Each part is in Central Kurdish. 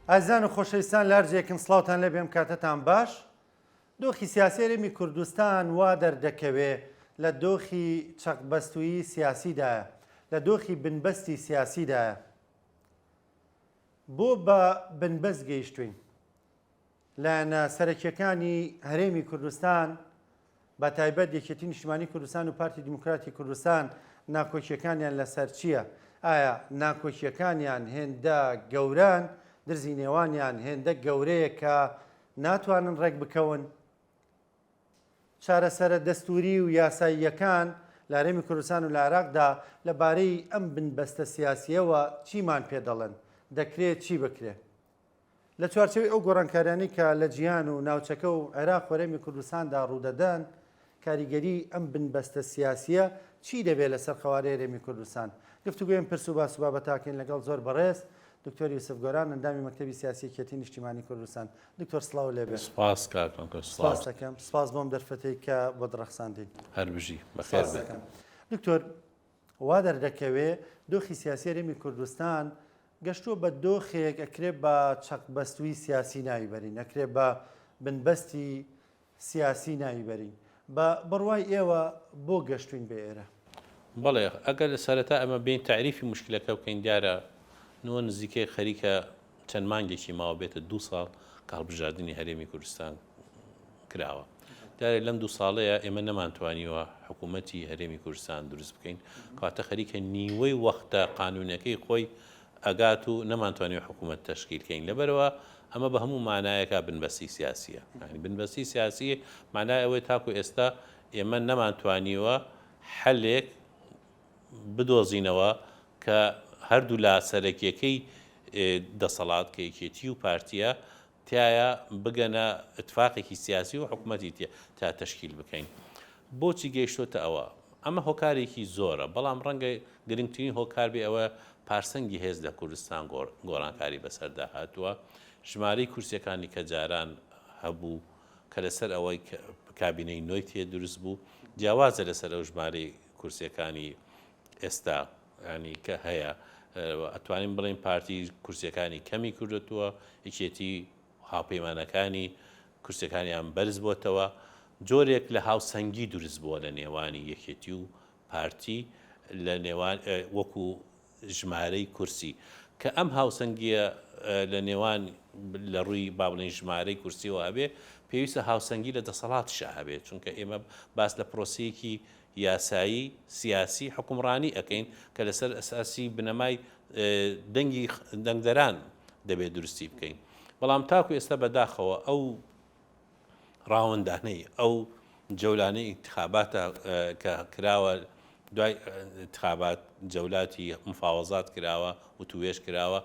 ئازیزان و خۆشەویستان لە هەرجێکن سڵاوتان لێ بێم کاتەتان باش دۆخی سیاسی هەرێمی کوردستان وا دەردەکەوێ لە دۆخی چەقبەستوویی سیاسیدایە لە دۆخی بنبەستی سیاسیدایە بۆ بە بنبەست گەیشتوین لایەنە سەرەکیەکانی هەرێمی کوردستان بە تایبەت یەکێتی نیشتمانی کوردستان و پارتی دیموکراتی کوردستان ناکۆکیەکانیان لەسەر چییە؟ ئایا ناکۆکیەکانیان هێندە گەورەن، درزی نێوانیان هێندە گەورەیە کە ناتوانن ڕێک بکەون؟ چارەسەرە دەستووری و یاساییەکان لە هەرێمی کوردستان و لە عێراقدا لە بارەی ئەم بنبەستە سیاسییەوە چیمان پێ دەڵێن؟ دەکرێ چی بکرێ؟ لە چوارچێوەی ئەو گۆڕانکاریانەی کە لە جیهان و ناوچەکە و عێراق و هەرێمی کوردستاندا ڕوودەدەن، کاریگەریی ئەم بنبەستە سیاسییە چی دەبێت لەسەر قەوارەی هەرێمی کوردستان؟ گفتوگۆی ئەم پرس و باس و بابەتە ئەکەین لەگەڵ زۆر بەڕێز دکتۆر یوسف گۆران ئەندامی مەکتەبی سیاسی یەکێتی نیشتیمانی کوردستان. دکتۆر سڵاو لێ بێ. سپاس کاک ئەنکۆ سڵاو. سپاست ئەکەم. سپاس بۆ ئەم دەرفەتەی کە بۆت ڕەخساندین. هەر بژی. بەخێر سپاست ئەکەم. دکتۆر وا دەردەکەوێ دۆخی سیاسی هەرێمی کوردستان گەشتووە بە دۆخێک ئەکرێ بە چەقبەستووی سیاسی ناوی بەرین، ئەکرێ بە بنبەستی سیاسی ناوی بەرین. بە بڕوای ئێوە بۆ گەشتووین بە ئێرە؟ بەڵێ، ئەگەر سەرەتا ئەمە بێین تەعریفی موشکیلەکە بکەین، دیارە نۆ نزیکەی خەریکە چەند مانگێکی ماوە بێتە دوو ساڵ کە هەڵبژاردنی هەرێمی کوردستان کراوە. دیارە لەم دوو ساڵەیە ئێمە نەمانتوانیوە حکوومەتی هەرێمی کوردستان دروست بکەین، کەواتە خەریکە نیوەی وەختە قانوونەکەی خۆی ئەگات و نەمانتوانیوە حکوومەت تەشکیل کەین. لەبەرئەوە ئەمە بە هەموو مانایەکا بنبەستی سیاسییە. یانی بنبەستی سیاسی مانای ئەوەیە تاکوو ئێستا ئێمە نەمانتوانیوە حەلێک بدۆزینەوە کە هەردوولا سەرەکیەکەی دەسەڵات کە یەکێتی و پارتیە تیایا بگەنە ئتفاقێکی سیاسی و حکومەتی تیا تەشکیل بکەین. بۆچی گەیشتۆتە ئەوە؟ ئەمە هۆکارێکی زۆرە، بەڵام ڕەنگە گرنگترین هۆکار بێ ئەوە پارسەنگی هێز لە کوردستان گۆڕانکاری بەسەردا هاتووە، ژمارەی کورسیەکانی کە جاران هەبوو کە لەسەر ئەوەی کابینەی نۆی تێ دروست بوو جیاوازە لەسەر ئەو ژمارەی کورسیەکانی ئێستا ینی کە هەیە ئەتوانین بڵێین پارتی کورسیەکانی کەمی کردووە یەکێتی هاوپەیمانەکانی کورسیەکانیان بەرز بۆتەوە جۆرێک لە هاوسەنگی دروست بووە لە نێوانی یەکێتی و پارتی لە نێوان وەکو ژمارەی کورسی کە ئەم هاوسەنگیە لە نێوان لە ڕووی با بڵێین ژمارەی کورسیەوە هەبێ پێویستە هاوسەنگی لە دەسەڵاتیشا هەبێ چونکە ئێمە باس لە پرۆسەیەکی یاسایی سیاسی حوکمڕانی ئەکەین کە لەسەر ئەساسی بنەمای دەنگی دەنگدەران دەبێت دروستی بکەین بەڵام تاکو ئێستا بەداخەوە ئەو ڕاوەندانەی ئەو جەولانەی ئینتخاباتە کە کراوە دوای ئینتخابات جەولاتی مفاوەزات کراوە وتوێژ کراوە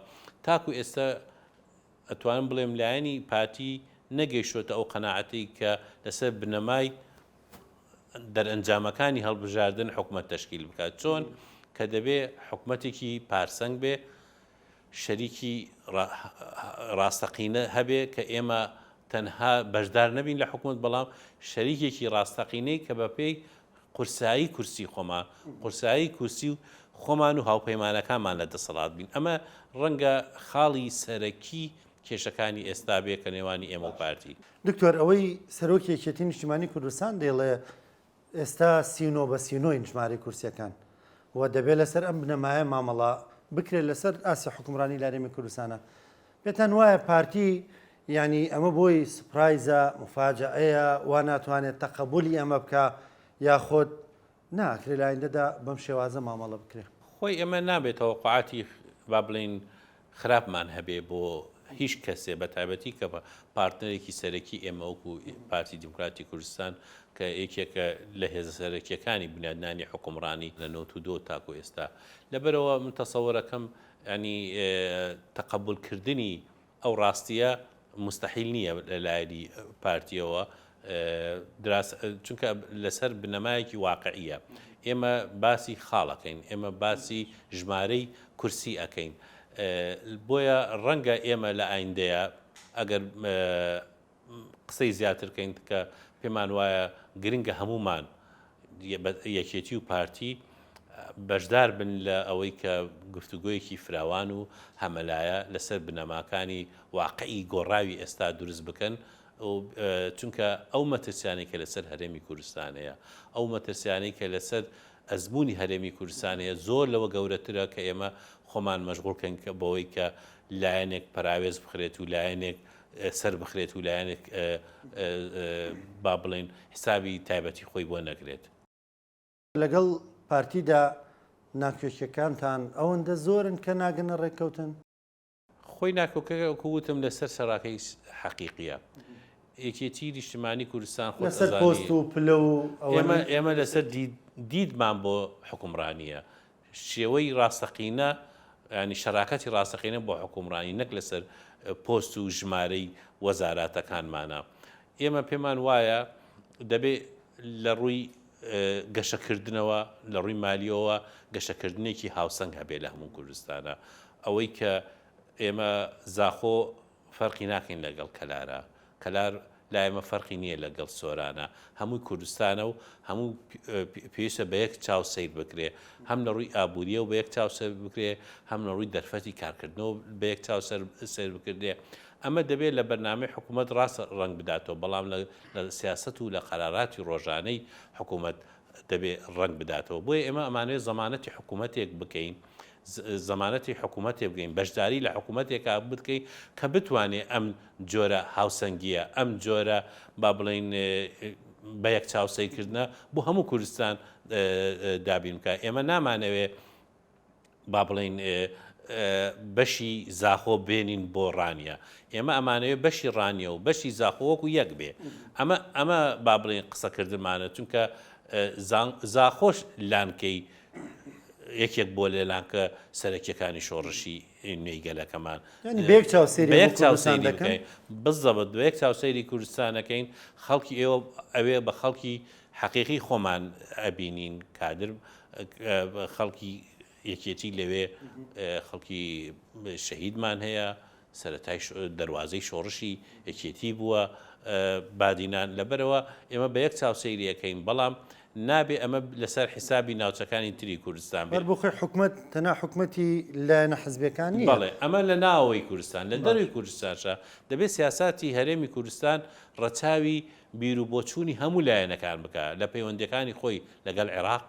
تاکو ئێستا ئەتوانم بڵێم لایەنی پارتی نەگەیشتۆتە ئەو قەناعەتەی کە لەسەر بنەمای دەرئەنجامەکانی هەڵبژاردن حکومەت تەشکیل بکات چۆن کە دەبێ حکومەتێکی پارسەنگ بێ شەریکی ڕاستەقینە هەبێ کە ئێمە تەنها بەشدار نەبین لە حکومەت بەڵام شەریکێکی ڕاستەقینەی کە بەپێی قورسایی کورسی خۆمان قورسایی کورسی و خۆمان و هاوپەیمانەکانمان لە دەسەڵات بین ئەمە ڕەنگە خاڵی سەرەکی کێشەکانی ئێستا بێ کە نێوانی ئێمە و پارتی. دکتۆر ئەوەی سەرۆکی یەکێتی نیشتیمانی کوردستان دەیڵێ ئێستا 39 بە 39 ژمارەی کورسیەکان و دەبێت لەسەر ئەم بنەمایە مامەڵە بکرێت لەسەر ئاستی حوکمڕانی لە هەرێمی کوردستانە پێتان وایە پارتی یعنی ئەمە بۆی surprise ە مفاجەیە وا ناتوانێت تەقەبولی ئەمە بکە یاخود ناکرێت لە ئایندەدا بەم شێوازە مامەڵە بکرێت. خۆی ئێمە نابێت تەوەقوعاتی با بڵێین خراپمان هەبێ بۆ هیچ کەسێ بە تایبەتی کە پارتنەرێکی سەرەکی ئێمە وەکو پارتی دیموکراتی کوردستان کە یەکێکە لە هێزە سەرەکیەکانی بنیادنانی حکومڕانی لە نۆت و دۆ تاکو ئێستا لەبەرەوە من تەسەوەرەکەم ینی تەقەبول کردنی ئەو ڕاستیە موستەحیل نییە لە لایەنی پارتیەوە دراس چونکە لەسەر بنەمایەکی واقعیە ئێمە باسی خاڵ ئەکەین ئێمە باسی ژمارەی کورسی ئەکەین بۆیە ڕەنگە ئێمە لە ئایندەیە ئەگەر قسەی زیاتر کەین کە پێمان وایە گرنگە هەمومان یەکێتی و پارتی. بەشدار بن لە ئەوەی کە گفتوگۆیەکی فراوان و هەمەلایە لەسەر بنەماکانی واقعی گۆڕاوی ئێستا دروست بکەن چونکە ئەو مەترسیانەی کە لەسەر هەرێمی کوردستان هەیە، ئەو مەترسیانەی کە لەسەر ئەزموونی هەرێمی کوردستان هەیە زۆر لەوە گەورەترە کە ئێمە خۆمان مەشغوڵ کەین کە بەوەی کە لایەنێک پەراوێز بخرێت و لایەنێک سەر بخرێت و لایەنێک با بڵێین حسابی تایبەتی خۆی بۆ نەکرێت. لەگەڵ پارتیدا ناکۆکیەکانتان ئەوەندە زۆرن کە ناگەنە ڕێککەوتن؟ خۆی ناکۆکەکە وەکو وتم لەسەر شەراکەی حەقیقیە. یەکێتی نیشتمانی کوردستان خۆت لەسەر ئەزانی پۆست و پلە و ئەوە ئێمە نی؟ ئێمە لەسەر دید دیدمان بۆ حوکمڕانیە. شێوەی ڕاستەقینە یانی شەراکەتی ڕاستەقینە بۆ حوکمڕانی نەک لەسەر پۆست و ژمارەی وەزاراتەکانمانە. ئێمە پێمان وایە دەبێ لە ڕووی گەشەکردنەوە لە ڕووی مالیەوە گەشەکردنێکی هاوسەنگ هەبێ لە هەموو کوردستانە ئەوەی کە ئێمە زاخۆ فەرقی ناکەین لەگەڵ کەلارە کەلار لای ئێمە فەرقی نییە لەگەڵ سۆرانە هەمووی کوردستانە و هەموو پێویستە بە یەک چاو سەیر بکرێ هەم لە ڕووی ئابووریەوە بە یەک چاو سەیر بکرێ هەم لە ڕووی دەرفەتی کارکردنەوە بە یەک چاو سەیر بکردێ ئەمە دەبێت لە بەرنامەی حکوومەت ڕاست ڕەنگ بداتەوە بەڵام لە لە سیاسەت و لە قەراراتی ڕۆژانەی حکوومەت دەبێ ڕەنگ بداتەوە. بۆیە ئێمە ئەمانەوێ زەمانەتی حکوومەتێک بکەین، زەمانەتی حکوومەتێ بکەین، بەشداری لە حکوومەتێکا بکەین کە بتوانێ ئەم جۆرە هاوسەنگییە، ئەم جۆرە با بڵێین بە یەک چاو سەیرکردنە بۆ هەموو کوردستان دابین بکا. ئێمە نامانەوێ با بڵێین بەشی زاخۆ بێنین بۆ ڕانیە ئێمە ئەمانەوێ بەشی ڕانیە و بەشی زاخۆ وەکو یەک بێ ئەمە ئەمە با بڵێن قسەکردنمانە چونکە زاخۆش لانکەی یەکێک بۆ لە لانکە سەرەکیەکانی شۆڕشی نوێی گەلەکەمان بەیەک چاو سەیری دەکەین بزەبت بە یەک چاو سەیری کوردستانەکەین خەڵکی ئێوە ئەوێ بە خەڵکی حەقیقی خۆمان ئەبینین کادر خەڵکی یەکێتی لەوێ خەڵکی شەهیدمان هەیە سەرەتای دەروازەی شۆڕشی یەکێتی بووە بادینان لەبەرەوە ئێمە بە یەک چاو سەیری ئەکەین بەڵام نابێ ئەمە لەسەر حیسابی ناوچەکانی تری کوردستان بێت. هەر بۆ خۆی حکومەت تەنها حکومەتی لایەنە حزبیەکان نییە. بەڵێ ئەمە لە ناوەوەی کوردستان، لە دەرەوەی کوردستانشا دەبێت سیاساتی هەرێمی کوردستان ڕەچاوی بیروبۆچوونی هەموو لایەنەکان بکا لە پەیوەندیەکانی خۆی لەگەڵ عێراق،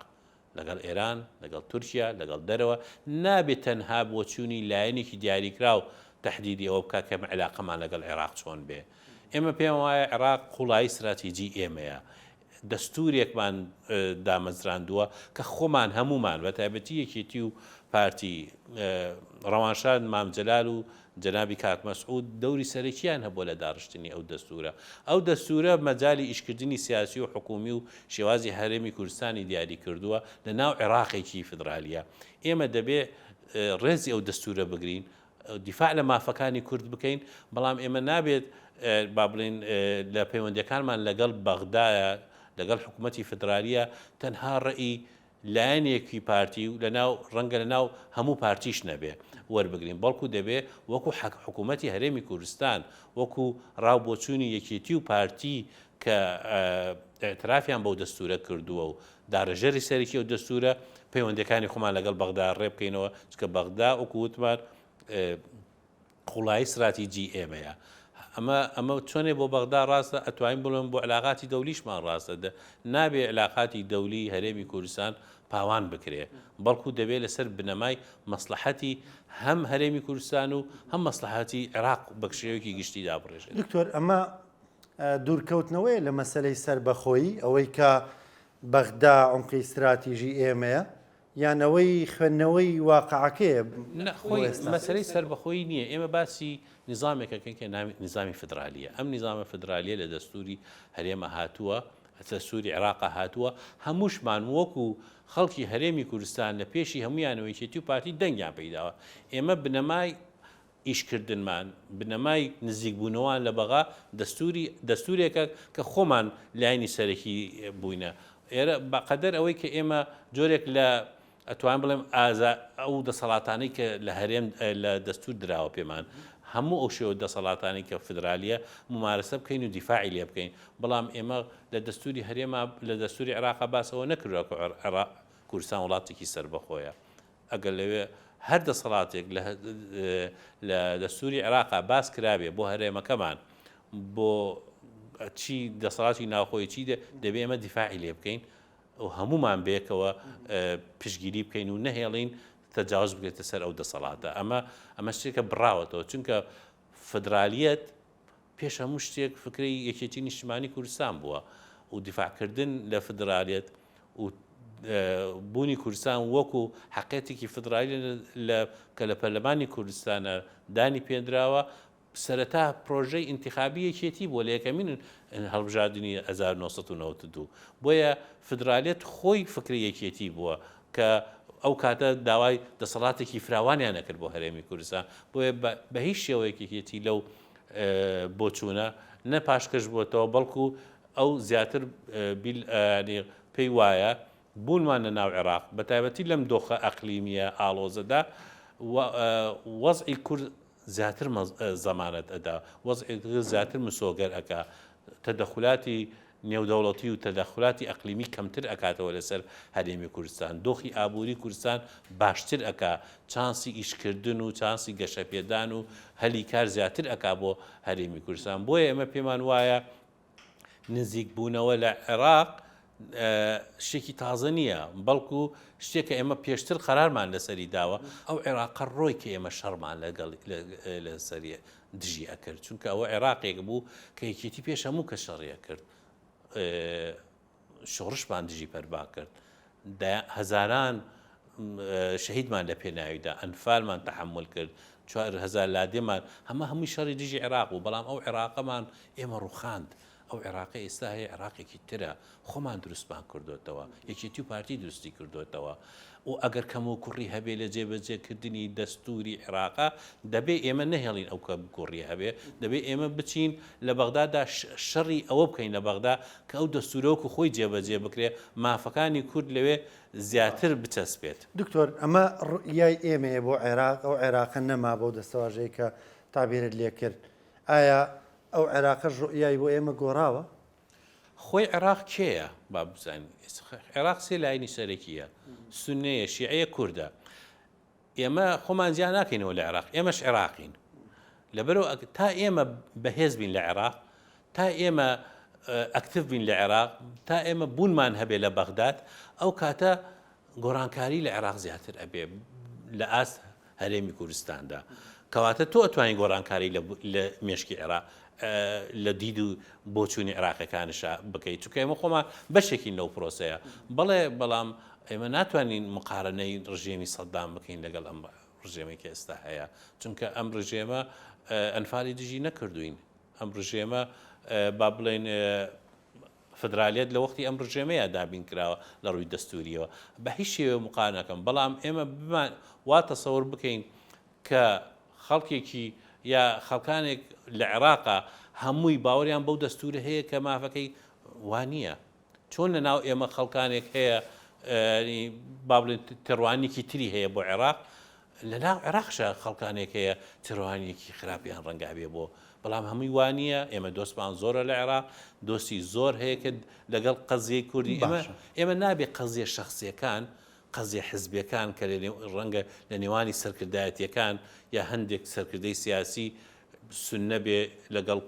لەگەڵ ئێران، لەگەڵ تورکیا، لەگەڵ دەرەوە، نابێ تەنها بۆچوونی لایەنێکی دیاریکراو تەحدیدی ئەوە بکا کە ئێمە عیلاقەمان لەگەڵ عێراق چۆن بێ. ئێمە پێمان وایە عێراق قوڵایی ستراتیجی ئێمەیە. دەستوورێکمان دامەزراندووە کە خۆمان هەموومان بە تایبەتی یەکێتی و پارتی، ڕەوانشاد مام جەلال و جەنابی کاک مەسعود دەوری سەرەکییان هەبووە لە داڕشتنی ئەو دەستوورە. ئەو دەستوورە مەجالی ئیشکردنی سیاسی و حکوومی و شێوازی هەرێمی کوردستانی دیاری کردووە لە ناو عێڕاقێکی فیدرالییە. ئێمە دەبێ ڕێزی ئەو دەستوورە بگرین، دیفاع لە مافەکانی کورد بکەین، بەڵام ئێمە نابێت با بڵێین لە پەیوەندییەکانمان لەگەڵ بەغدایە، لەگەڵ حکوومەتی فیدرالییە تەنها ڕەئی لایەنێکی پارتی و لەناو ڕەنگە لەناو هەموو پارتیش نەبێ وەربگرین بەڵکو دەبێ وەکو حەک حکوومەتی هەرێمی کوردستان وەکو ڕاو بۆچوونی یەکێتی و پارتی کە ئیعترافیان بەو دەستوورە کردووە و داڕێژەری سەرەکی ئەو دەستوورە پەیوەندیەکانی خۆمان لەگەڵ بەغدا ڕێ بکەینەوە چونکە بەغدا وەکو وتمان قوڵایی ستراتیجی ئێمەیە. ئەمە ئەمە چۆنێ بۆ بەغدا ڕاستە ئەتوانین بڵێن بۆ علاقاتی دەولیشمان ڕاستە نابێ علاقاتی دەولی هەرێمی کوردستان پاوان بکرێ بەڵکو دەبێ لەسەر بنەمای مەسڵەحەتی هەم هەرێمی کوردستان و هەم مەسڵەحەتی عێراق بە شێوەیەکی گشتی دابڕێژێت. دکتۆر ئەمە دوورکەوتنەوەیە لە مەسەلەی سەربەخۆیی، ئەوەی کە بەغدا عومقی ستراتیژی ئێمەیە، یان ئەوەی خوێندنەوەی واقعەکەیە نا بۆ خۆی ئێستا؟ مەسەلەی سەربەخۆیی نییە، ئێمە باسی نیزامێک ئەکەین کە ناوی نیزامی فیدرالییە، ئەم نیزامە فیدرالییە لە دەستووری هەرێما هاتووە، دەستووری عێراقا هاتووە، هەمووشمان وەکو خەڵکی هەرێمی کوردستان لە پێشی هەموویانەوە یەکێتی و پارتی دەنگیان پێیداوە، ئێمە بنەمای ئیشکردنمان، بنەمای نزیکبوونەوان لە بەغا دەستووری دەستوورێکە کە خۆمان لایەنی سەرەکی بووینە. ئێرە بە قەدەر ئەوەی کە ئێمە جۆرێک لە ئەتوانم بڵێم ئازا ئەو دەسەڵاتانەی کە لە هەرێم لە دەستوور دراوە پێمان هەموو ئەو شێوە دەسەڵاتانەی کە فیدرالیە مومارەسە بکەین و دیفاعی لێ بکەین بەڵام ئێمە لە دەستووری هەرێما لە دەستووری عێراقا باس ئەوە نەکردووە کە عێراق کوردستان وڵاتێکی سەربەخۆیە. ئەگەر لەوێ هەر دەسەڵاتێک لە لە دەستووری عێراقا باس کرابێ بۆ هەرێمەکەمان بۆ چی دەسەڵاتی ناوخۆی چی دەبێ ئێمە دیفاعی لێ بکەین و هەمومان بەیەکەوە پشتگیری بکەین و نەهێڵین تەجاوز بکرێتە سەر ئەو دەسەڵاتە ئەمە ئەمە شتێکە بڕاوەتەوە چونکە فدرالیەت پێش هەموو شتێک فکرەی یەکێتی نیشتمانی کوردستان بووە و دیفاعکردن لە فدرالیەت و بوونی کوردستان وەکو حقێتێکی فدرالی لە کە لە پەرلەمانی کوردستانە دانی پێدراوە سەرەتا پرۆژەی ئینتیخابی یەکێتی بووە لە یەکەمین هەڵبژاردنی 1992. بۆیە فدرالیەت خۆی فکرەی یەکێتی بووە کە ئەو کاتە داوای دەسەڵاتێکی فراوانیان ئەکرد بۆ هەرێمی کوردستان. بۆیە بە هیچ شێوەیەک یەکێتی لەو بۆچوونە نە پاشکەش بووەتەوە بەڵکو ئەو زیاتر بیل پێی وایە بوونمان لە ناو عێراق بە تایبەتی لەم دۆخە ئەقلیمیە ئاڵۆزەدا وەزعی کورد زیاتر زەمانەت ئەدا، وەزعی زیاتر مسۆگەر ئەکا، تەدەخولاتی نێودەوڵەتی و تەدەخولاتی ئەقلیمی کەمتر ئەکاتەوە لەسەر هەرێمی کوردستان، دۆخی ئابووری کوردستان باشتر ئەکا، چانسی ئیشکردن و چانسی گەشەپێدان و هەلی کار زیاتر ئەکا بۆ هەرێمی کوردستان. بۆیە ئێمە پێمان وایە نزیکبوونەوە لە عێراق شتێکی تازە نییە، بەڵکو شتێکە ئێمە پێشتر قەرارمان لەسەری داوە، ئەو عێراقە ڕۆی کە ئێمە شەڕمان لەگەڵ لەسەری دژی ئەکرد، چونکە ئەوە عێراقێک بوو کە یەکێتی پێش هەموو کە شەڕی ئەکرد، شۆڕشمان دژی پەربا کرد، هەزاران شەهیدمان لە پێناویدا، ئەنفالمان تەحەمول کرد، 4000 لادێمان، هەمە هەمووی شەڕی دژی عێراق بوو، بەڵام ئەو عێراقەمان ئێمە ڕووخاند. ئەو عێراقەی ئێستا هەیە عێراقێکی ترە، خۆمان دروستمان کردۆتەوە، یەکێتی و پارتی دروستی کردۆتەوە و ئەگەر کەموکوڕی هەبێ لە جێبەجێکردنی دەستووری عێراقا، دەبێ ئێمە نەهێڵین ئەو کەموکوڕییە هەبێ، دەبێ ئێمە بچین لە بەغدادا شەڕی ئەوە بکەین لە بەغدا کە ئەو دەستوورە وەکو خۆی جێبەجێ بکرێ، مافەکانی کورد لەوێ زیاتر بچەسپێت. دکتۆر ئەمە ڕوئیای ئێمەیە بۆ عێراق، ئەو عێراقە نەما بەو دەستەواژەی کە تەعبیرت لێکرد، ئایا ئەو عێراقەش ڕوئیای بۆ ئێمە گۆڕاوە؟ خۆی عێراق کێیە با بزانین. عێراق سێ لایەنی سەرەکییە، سوننەیە، شیعەیە، کوردە. ئێمە خۆمان جیا ناکەینەوە لە عێراق، ئێمەش عێراقین. لەبەرئەوە تا ئێمە بەهێز بین لە عێراق، تا ئێمە ئەکتیڤ بین لە عێراق، تا ئێمە بوونمان هەبێ لە بەغداد، ئەو کاتە گۆڕانکاری لە عێراق زیاتر ئەبێ لە ئاست هەرێمی کوردستاندا. کەواتە تۆ ئەتوانی گۆڕانکاری لە مێشکی عێراق لە دید و بۆچوونی عێراقیەکانیشا بکەیت، چونکە ئێمە خۆمان بەشێکین لەو پرۆسەیە. بەڵێ، بەڵام ئێمە ناتوانین مقارنەی ڕژێمی سەدام بکەین لەگەڵ ئەم ڕژێمەی کە ئێستا هەیە، چونکە ئەم ڕژێمە ئەنفالی دژی نەکردوین، ئەم ڕژێمە با بڵێین فدرالیەت لە وەختی ئەم ڕژێمەیا دابین کراوە لە ڕووی دەستووریەوە بە هیچ شێوەیەک مقارنە ناکەم بەڵام ئێمە بمان وا تەسەور بکەین کە خەڵکێکی یا خەڵکانێک لە عێراقا هەمووی باوەریان بەو دەستورە هەیە کە مافەکەی وا نییە چۆن لە ناو ئێمە خەڵکانێک هەیە با بڵێن تێڕوانینێکی تری هەیە بۆ عێراق لە ناو عێراقشا خەڵکانێک هەیە تێڕوانینێکی خراپیان ڕەنگە هەبێ بۆ بەڵام هەمووی وا نییە ئێمە دۆستمان زۆرە لە عێراق دۆستی زۆر هەیە کە لەگەڵ قەزیەی کوردی ئێمە باشە. ئێمە نابێ قەزیە شەخسیەکان قەزیە حزبیەکان کە لە نێو ڕەنگە لە نێوانی سەرکردایەتیەکان یا هەندێک سەرکردەی سیاسی سوننە بێ لەگەڵ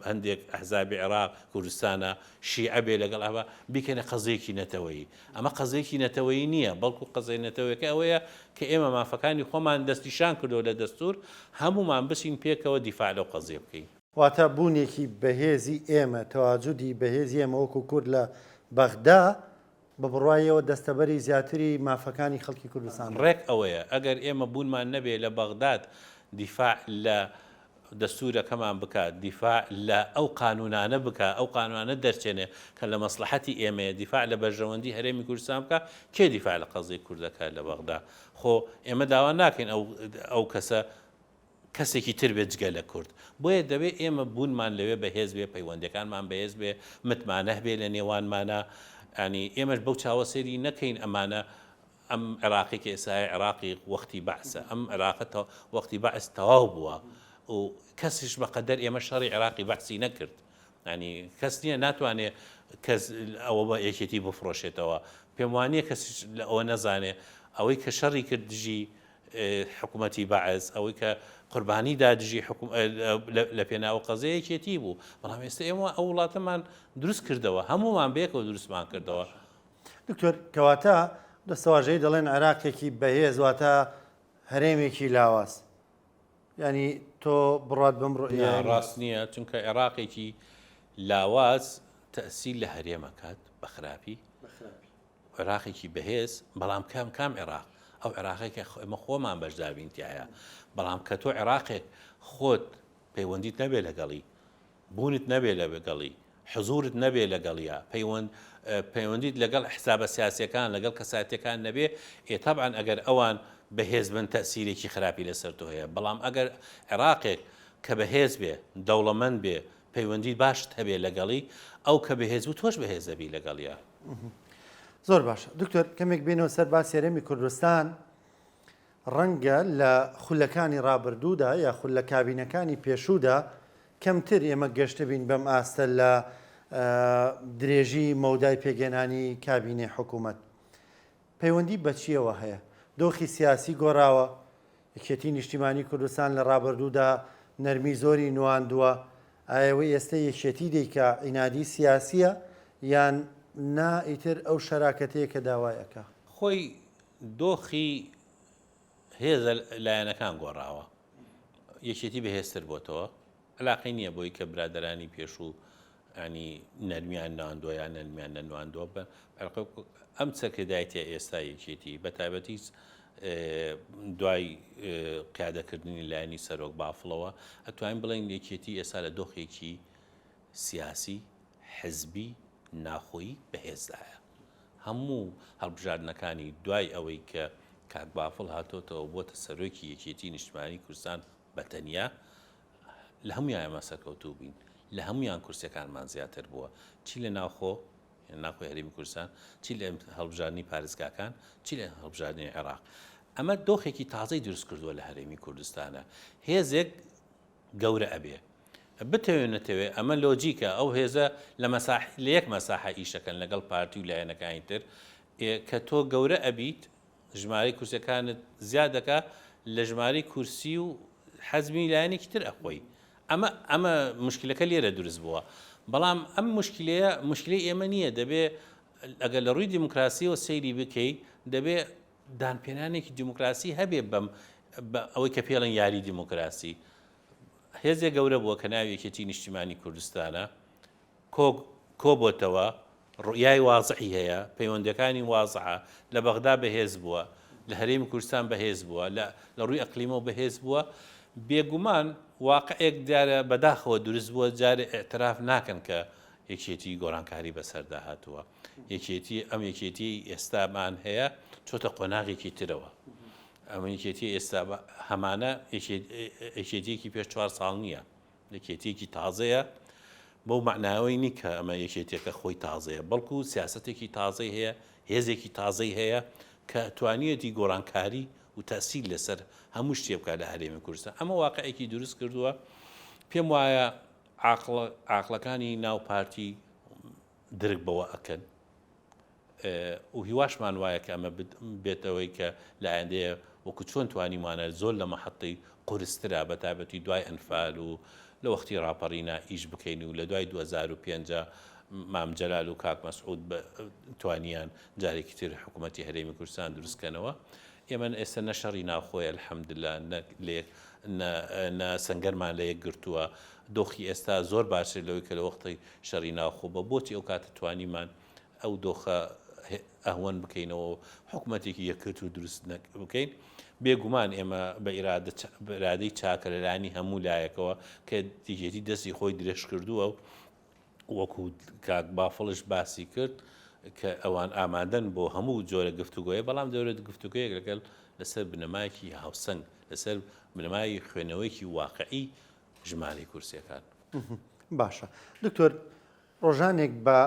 هەندێک ئەحزابی عێراق کوردستانە شیعە بێ لەگەڵ ئەوە بیکەنە قەزیەکی نەتەوەیی ئەمە قەزیەکی نەتەوەیی نییە بەڵکو قەزیە نەتەوەیەکە ئەوەیە کە ئێمە مافەکانی خۆمان دەستنیشان کردەوە لە دەستور هەمومان بچین پێکەوە دیفاع لەو قەزیە بکەین. واتە بوونێکی بەهێزی ئێمە، تەواجودی بەهێزی ئێمە وەکو کورد لە بەغدا، بە بڕوای ئێوە دەستەبەری زیاتری مافەکانی خەڵکی کوردستان دەکات؟ ڕێک ئەوەیە، ئەگەر ئێمە بوونمان نەبێ لە بەغداد دیفاع لە دەستوورەکەمان بکا، دیفاع لە ئەو قانوونانە بکا، ئەو قانوونانە دەرچێنێ کە لە مەسڵەحەتی ئێمەیە، دیفاع لە بەرژەوەندی هەرێمی کوردستان بکا، کێ دیفاع لە قەزیەی کورد دەکات لە بەغدا؟ خۆ ئێمە داوا ناکەین ئەو ئەو کەسە کەسێکی تر بێت جگە لە کورد. بۆیە دەبێ ئێمە بوونمان لەوێ بەهێز بێ، پەیوەندیەکانمان بەهێز بێ، متمانە هەبێ لە نێوانمانا. یانی ئێمەش بەو چاوە سەیری نەکەین ئەمانە ئەم عێراقەی کە ئێستا هەیە عێراقی وەختی بەعسە، ئەم عێراقە وەختی بەعس تەواو بووە و کەسیش بە قەدەر ئێمە شەڕی عێراقی بەعسی نەکرد. یانی کەس نییە ناتوانێ کەس ئەوە بە یەکێتی بفرۆشێتەوە. پێم وانییە کەس ئەوە نەزانێ ئەوەی کە شەڕی کرد دژی حکوومەتی بەعس، ئەوەی کە قوربانی دا دژی لە پێناو قەزیە یەکێتی بوو. بەڵام ئێستا ئێمە ئەو وڵاتەمان دروست کردەوە، هەموومان بەیەکەوە دروستمان کردەوە. دکتۆر کەواتە دەستەواژەی دەڵێن عێراقێکی بەهێز واتە هەرێمێکی لاواز. یانی تۆ بڕوات بەم ڕوئیایە نییە؟ ڕاست نییە، چونکە عێراقێکی لاواز تەئسیر لە هەرێم ئەکات بە خراپی، عێراقێکی بەهێز، بەڵام کام کام عێراق؟ ئەو عێراقێک کە ئێمە خۆمان بەشدار بین تیایا، بەڵام کە تۆ عێراقێک خۆت پەیوەندیت نەبێ لەگەڵی، بوونت نەبێ لەگەڵی، حزوورت نەبێ لەگەڵیا، پەیوەند پەیوەندیت لەگەڵ ئەحزابە سیاسیەکان، لەگەڵ کەسایەتیەکان نەبێ، ئێ تەبعەن ئەگەر ئەوان بەهێز بن تەئسیرێکی خراپی لەسەر تۆ هەیە، بەڵام ئەگەر عێراقێک کە بەهێز بێ، دەوڵەمەند بێ، پەیوەندی باشت هەبێ لەگەڵی، ئەو کە بەهێز بوو تۆش بەهێز دەبی لەگەڵیا. زۆر باشە دکتۆر کەمێک بێنەوە سەر باسی هەرێمی کوردستان ڕەنگە لە خولەکانی ڕابردوودا یاخود لە کابینەکانی پێشوودا کەمتر ئێمە گەشتبین بەم ئاستە لە درێژی مەودای پێکهێنانی کابینەی حکوومەت. پەیوەندی بە چییەوە هەیە؟ دۆخی سیاسی گۆڕاوە، یەکێتی نیشتیمانی کوردستان لە ڕابردوودا نەرمی زۆری نواندووە، ئایا ئەوەی ئێستە یەکێتی دەیکا عینادی سیاسییە یان نا ئیتر ئەو شەراکەتەیە کە داوای ئەکا؟ خۆی دۆخی هێزە لایەنەکان گۆڕاوە، یەکێتی بەهێزتر بۆتەوە، علاقەی نییە بۆی کە برادەرانی پێشوو ینی نەرمیان نواندووە یان نەرمیان نەنواندووە بە ئەم سەرکردایەتیە ئێستا یەکێتی بە تایبەتی دوای قیادەکردنی لایەنی سەرۆک بافڵەوە ئەتوانین بڵێن یەکێتی ئێستا لە دۆخێکی سیاسی حزبی ناخۆیی بەهێزدایە. هەموو هەڵبژاردنەکانی دوای ئەوەی کە کاک بافڵ هاتۆتەوە بۆتە سەرۆکی یەکێتی نیشتمانی کوردستان بە تەنیا لە هەموویان ئێمە سەرکەوتوو بووین لە هەموویان کورسیەکانمان زیاتر بووە چی لە ناوخۆ ناخۆی هەرێمی کوردستان چی لە هەڵبژاردنی پارێزگاکان چی لە هەڵبژاردنی عێراق ئەمە دۆخێکی تازەی دروست کردووە لە هەرێمی کوردستانە هێزێک گەورە ئەبێ. بتەوێ نەتەوێ ئەمە لۆجیکە، ئەو هێزە لە مەساح لە یەک مەساحە ئیشەکەن لەگەڵ پارتی و لایەنەکانی تر، ئێ کە تۆ گەورە ئەبیت ژمارەی کورسیەکانت زیاد دەکا لە ژمارەی کورسی و حەجمی لایەنێکی تر ئەخۆی. ئەمە ئەمە مشکلەکە لێرە دروست بووە. بەڵام ئەم مشکلەیە مشکلەی ئێمە نییە دەبێ ئەگەر لە ڕووی دیموکراسیەوە سەیری بکەی دەبێ دانپێنانێکی دیموکراسی هەبێ بەم ئەوەی کە پێڵێن یاری دیموکراسی هێزێک گەورە بووە کە ناوی یەکێتی نیشتیمانی کوردستانە کۆبۆتەوە ڕوئیای وازحی هەیە پەیوەندەکانی وازحە لە بەغدا بەهێز بووە لە هەرێمی کوردستان بەهێز بووە لە لە ڕووی ئەقلیمەوە بەهێز بووە بێگومان واقعێک دیارە بەداخەوە دروست بووە جارێ ئیعتراف ناکەن کە یەکێتی گۆڕانکاری بەسەردا هاتووە یەکێتی ئەم یەکێتیەی ئێستامان هەیە چۆتە قۆناغێکی ترەوە ئەم یەکێتی ئێستا هەمانە یەکێتیەکی پێش چوار ساڵ نییە یەکێتیەکی تازەیە بەو معناوەی نی کە ئەمە یەکێتیەکە خۆی تازەیە بەڵکو سیاستێکی تازەی هەیە هێزێکی تازەی هەیە کە توانیەتی گۆڕانکاری و تەسیل لەسەر هەموو شتێ بکات لە هەرێمی کوردستان ئەمە واقعێکی دروست کردووە پێم وایە عاقڵەکانی ناو پارتی درک بەوە ئەکەن و هیواشمان وایە کە ئەمە بێتەوەی کە لە ئایندەیە وەکو چۆن توانیمانە زۆر لە مەحەتەی قورسترا بە تایبەتی دوای ئەنفال و لە وەختی ڕاپەڕینا ئیش بکەین و لە دوای 2005 مام جەلال و کاک مەسعود توانیان جارێکی تر حکوومەتی هەرێمی کوردستان دروستکەنەوە ئێمە ئێستا نە شەڕی ناوخۆیە الحمدللە نە لێک نە سەنگەرمان لە یەک گرتووە دۆخی ئێستا زۆر باشتر لەوەی کە لە وەختی شەڕی ناوخۆ بە بۆچی ئەو کاتە توانیمان ئەو دۆخە ئەهوەن بکەینەوە و حکومەتێکی یەکگرتوو دروست بکەین؟ بێگومان ئێمە بە ئیرادەی چاکە لەلایەنی هەموو لایەکەوە کە یەکێتی دەستی خۆی درێژ کردووە و وەکو کاک بافڵش باسی کرد کە ئەوان ئامادەن بۆ هەموو جۆرە گفتوگۆیە بەڵام دەورێت گفتوگۆیەک لەگەڵ لەسەر بنەمایەکی هاوسەنگ لەسەر بنەمای خوێندنەوەیەکی واقعی ژمارەی کورسیەکان. باشە دکتۆر ڕۆژانێک بە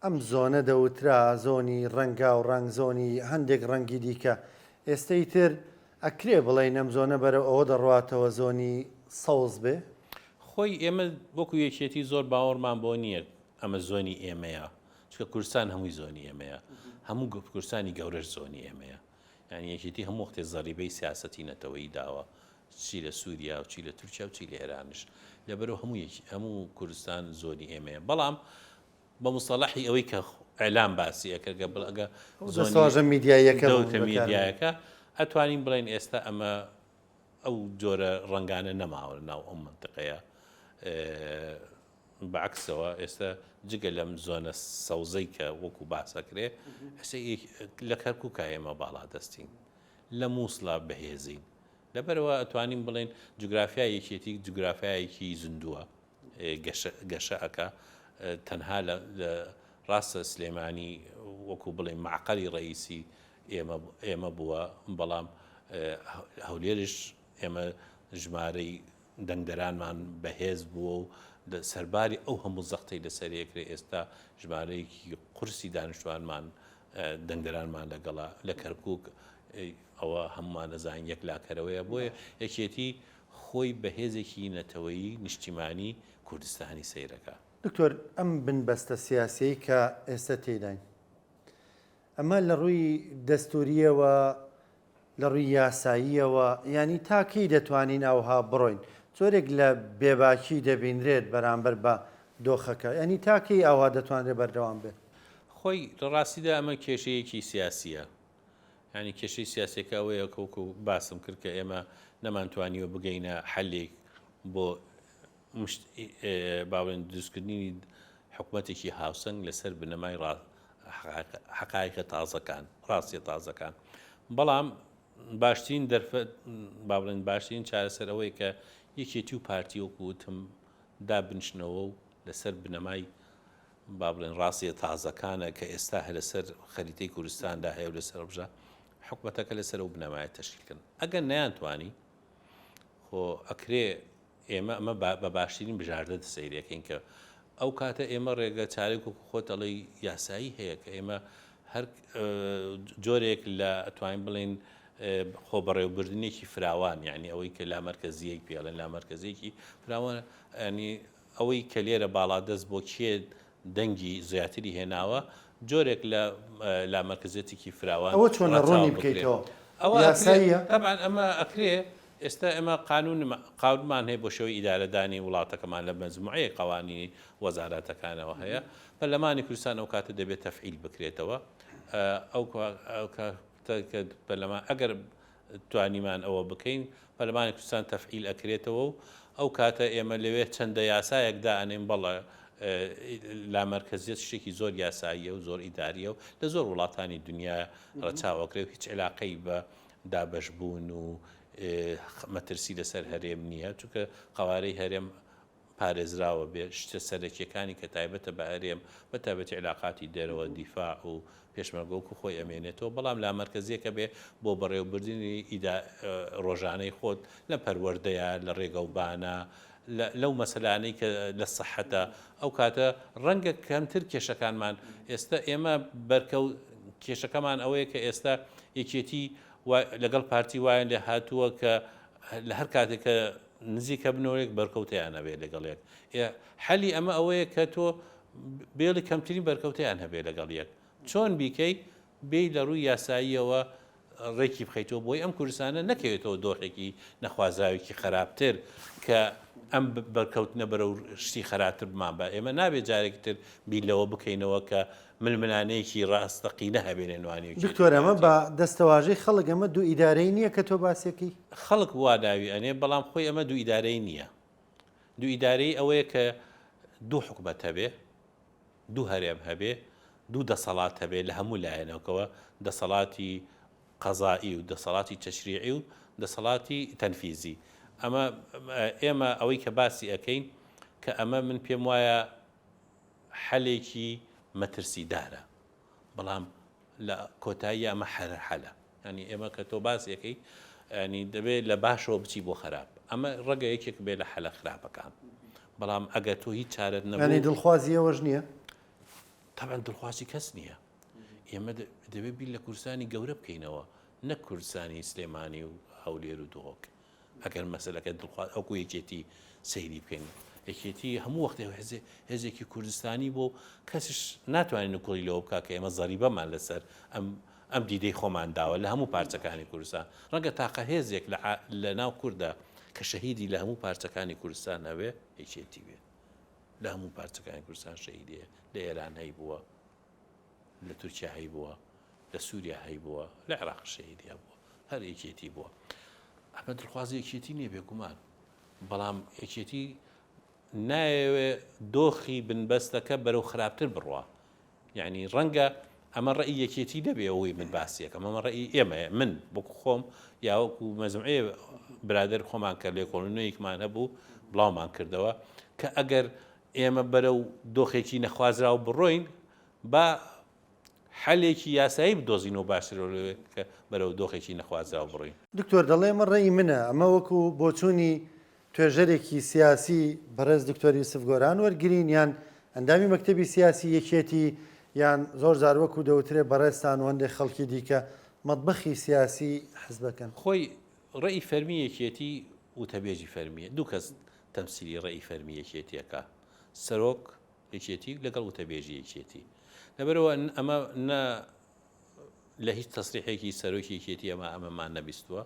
ئەم زۆنە دەوترا زۆنی ڕەنگاو ڕەنگ زۆنی هەندێک ڕەنگی دیکە ئێستە ئیتر ئەکرێ بڵێین ئەم زۆنە بەرەو ئەوە دەڕواتەوە زۆنی سەوز بێ؟ خۆی ئێمە وەکو یەکێتی زۆر باوەڕمان بۆ نییە ئەمە زۆنی ئێمەیە. چونکە کوردستان هەمووی زۆنی ئێمەیە، هەموو کوردستانی گەورەش زۆنی ئێمەیە. یانی یەکێتی هەموو وەختێ زەریبەی سیاسەتی نەتەوەیی داوە، چی لە سووریا و چی لە تورکیا و چی لە ئێرانش. لەبەرئەوە هەموو یەکی هەموو کوردستان زۆنی ئێمەیە. بەڵام بە موستەڵەحی ئەوەی کە ئیعلام باسی ئەکرد گە بڵ ئەگە ئەو زۆنی دەستەواژە میدیاییەکە بوو دەوتە بەکار بردی. میدیایەکە ئەتوانین بڵێین ئێستا ئەمە ئەو جۆرە ڕەنگانە نەماوە لە ناو ئەو مەنتقەیە. بە عەکسەوە ئێستا جگە لەم زۆنە سەوزەی کە وەکو باس ئەکرێ ئێستا لە کەرکووکا ئێمە باڵادەستین، لە مووسڵا بەهێزین. لەبەرئەوە ئەتوانین بڵێین جوگرافیای یەکێتی جوگرافیایەکی زیندووە، گەشە ئەکا. تەنها لە ڕاستە سلێمانی وەکو بڵێین مەعقەلی ڕەئیسی ئێمە بووە، بەڵام هەولێرش ئێمە ژمارەی دەنگدەرانمان بەهێز بووە و سەرباری ئەو هەموو زەختەی لەسەری ئەکرێ ئێستا ژمارەیەکی قورسی دانیشتوانمان دەنگدەرانمان لەگەڵە لە کەرکک ئەوە هەمومان دەزانین یەکلاکەرەوەیە بۆیە یەکێتی خۆی بە هێزێکی نەتەوەیی نیشتیمانی کوردستانی سەیرەکە. دکتۆر ئەم بنبەستە سیاسیەی کە ئێستا تێیداین ئەمە لە ڕووی دەستوورییەوە، لە ڕووی یاساییەوە، یانی تا کەی دەتوانین ئەوها بڕۆین؟ جۆرێک لە بێباکی دەبینرێت بەرامبەر بە دۆخەکە، یانی تا کەی ئاوها دەتوانرێت بەردەوام بێت؟ خۆی لە ڕاستیدا ئەمە کێشەیەکی سیاسییە. یانی کێشەی سیاسییەکە ئەوەیە کە وەکو باسم کرد کە ئێمە نەمانتوانیوە بگەینە حەلێک بۆ با بڵێین دروستکردنی حکومەتێکی هاوسەنگ لەسەر بنەمای حەقایقە تازەکان، ڕاستیە تازەکان. بەڵام باشترین دەرفەت با بڵێن باشترین چارەسەر ئەوەیە کە یەکێتی و پارتی وەکو وتم دابنیشنەوە و لەسەر بنەمای با بڵێن ڕاستیە تازەکانە کە ئێستا هەر لەسەر خەریتەی کوردستاندا هەیە و لەسەر بژە حکومەتەکە لەسەر ئەو بنەمایە تەشکیل کەن. ئەگەر نەیانتوانی خۆ ئەکرێ ئێمە ئەمە بە باشترین بژاردە سەیری ئەکەین کە ئەو کاتە ئێمە ڕێگە چارێک وەکو خۆت ئەڵێی یاسایی هەیە کە ئێمە هەر جۆرێک لە ئەتوانین بڵێین خۆ بەڕێوبردنێکی فراوان یعنی ئەوەی کە لامەرکەزیەک پێڵێن لامەرکەزیەکی فراوان ینی ئەوەی کە لێرە باڵادەست بۆ کێ دەنگی زیاتری هێناوە، جۆرێک لە لامەرکەزیەتێکی فراوان ئەوە چۆنە ڕەچاو ڕوونی بکرێ. بکەیتەوە؟ ئەوە ئەکرێ، یاساییە؟ تەبعەن ئەمە ئەکرێ، ئێستا ئێمە قانوون قانوونمان هەیە بۆ شێوەی ئیدارەدانی وڵاتەکەمان لە مەجموعەیەک قەوانینی وەزارەتەکانەوە هەیە، پەرلەمانی کوردستان ئەو کاتە دەبێ تەفعیل بکرێتەوە، ئەو کاتە کە پەرلەمان ئەگەر توانیمان ئەوە بکەین، پەرلەمانی کوردستان تەفعیل ئەکرێتەوە و ئەو کاتە ئێمە لەوێ چەندە یاسایەک دائەنێین، بەڵێ لامەرکەزیەت شتێکی زۆر یاساییە و زۆر ئیدارییە و لە زۆر وڵاتانی دنیا ڕەچاو ئەکرێ و هیچ عیلاقەی بە دابەشبوون و مەترسی لەسەر هەرێم نییە، چونکە قەوارەی هەرێم پارێزراوە بێ، شتە سەرەکیەکانی کە تایبەتە بە هەرێم، بە تایبەتی عیلاقاتی دەرەوە، دیفاع و پێشمەرگە وەکو خۆی ئەمێنێتەوە، بەڵام لامەرکەزیەکە بێ بۆ بەڕێوەبردنی ئیدا ڕۆژانەی خۆت لە پەروەردەیا، لە ڕێگەوبانا، لە لەو مەسەلانەی کە لە سەحەتە، ئەو کاتە ڕەنگە کەمتر کێشەکانمان ئێستا ئێمە بەرکەو کێشەکەمان ئەوەیە کە ئێستا یەکێتی لەگەڵ پارتی وایان لێ هاتووە کە لە هەر کاتێک کە نزیکە بنەوە یەک بەرکەوتەیان هەبێت لەگەڵ یەک. ئێ حەلی ئەمە ئەوەیە کە تۆ بێڵی کەمترین بەرکەوتەیان هەبێت لەگەڵ یەک. چۆن بیکەی؟ بێی لە ڕووی یاساییەوە ڕێکی بخەیتەوە بۆی ئەم کوردستانە نەکەوێتەوە دۆخێکی نەخوازراوێکی خراپتر کە ئەم بەرکەوتنە بەرەو شتی خراپتر بمان بە ئێمە نابێت جارێکی تر بیر لەوە بکەینەوە کە ململانێیەکی ڕاستەقینە هەبێ لە نێوان یەکێتی و دکتۆر ئەمە پارتی. بە دەستەواژەی خەڵک ئەمە دوو ئیدارەیی نییە کە تۆ باسیەکەی؟ خەڵک وا ناوی ئەنێ بەڵام خۆی ئەمە دوو ئیدارەیی نییە. دوو ئیدارەیی ئەوەیە کە دوو حکومەت هەبێ، دوو هەرێم هەبێ، دوو دەسەڵات هەبێ لە هەموو لایەنەکەوە، دەسەڵاتی قەزائی و دەسەڵاتی تەشریعی و دەسەڵاتی تەنفیزی. ئەمە ئێمە ئەوەی کە باسی ئەکەین کە ئەمە من پێم وایە حەلێکی مەترسیدارە بەڵام لە کۆتاییا ئەمە هەر حەلە یانی ئێمە کە تۆ باس یەکەی ینی دەبێت لە باشەوە بچی بۆ خراپ ئەمە ڕەگە یەکێک بێ لە حەلە خراپەکان بەڵام ئەگەر تۆ هیچ چارەت نەبوو دڵخوازی ئەوەش نییە تەبعەن دڵخوازی کەس نییە ئێمە دەبێت بیر لە کوردستانی گەورە بکەینەوە نەک کوردستانی سلێمانی و هەولێر و دهۆک ئەگەر مەسەلەکە دڵخواز ئەوکو یەکێتی سەیری بکەین. یەکێتی هەموو وەختێ هێزێکی کوردستانی بوو و کەسیش ناتوانێت نکوڵی لەوە بکات کە ئێمە زەریبەمان لەسەر ئەم ئەم دیدەی خۆمان داوە لە هەموو پارچەکانی کوردستان. ڕەنگە تاقە هێزێک لە لە ناو کورددا کە شەهیدی لە هەموو پارچەکانی کوردستان هەبێ یەکێتی بێ. لە هەموو پارچەکانی کوردستان شەهیدی هەیە. لە ئێران هەیبووە، لە تورکیا هەیبووە، لە سووریا هەیبووە، لە عێراق شەهیدی هەبووە. هەر یەکێتی بووە. ئەمە دڵخوازی یەکێتی نییە بێگومان. بەڵام یەکێتی نایەوێ دۆخی بنبەستەکە بەرەو خراپتر بڕوا. یانی ڕەنگە ئەمە ڕەئی یەکێتی نەبێ ئەوەی من باسی ئەکەم، ئەمە ڕەئی ئێمەیە، من وەکو خۆم یا وەکو مەجموعەی برادەر خۆمان کە لێکۆڵینەوەیەکمان هەبوو بڵاومان کردەوە کە ئەگەر ئێمە بەرەو دۆخێکی نەخوازراو بڕۆین با حەلێکی یاسایی بدۆزینەوە باشترە لەوەی کە بەرەو دۆخێکی نەخوازراو بڕۆین. دکتۆر دەڵێ ئەمە ڕەئی منە، ئەمە وەکو بۆچوونی توێژەرێکی سیاسی بەڕێز دکتۆر یوسف گۆران وەرگرین یان ئەندامی مەکتەبی سیاسی یەکێتی یان زۆر جار وەکو دەوترێ بەڕێزتان و هەندێک خەڵکی دیکە مەتبەخی سیاسی حزبەکەن؟ خۆی ڕەئی فەرمی یەکێتی وتەبێژی فەرمیە، دوو کەس تەمسیلی ڕەئی فەرمی یەکێتی ئەکا، سەرۆک یەکێتی لەگەڵ وتەبێژی یەکێتی. لەبەرئەوە ئەمە نە لە هیچ تەسریحێکی سەرۆکی یەکێتی ئەمە ئەمەمان نەبیستووە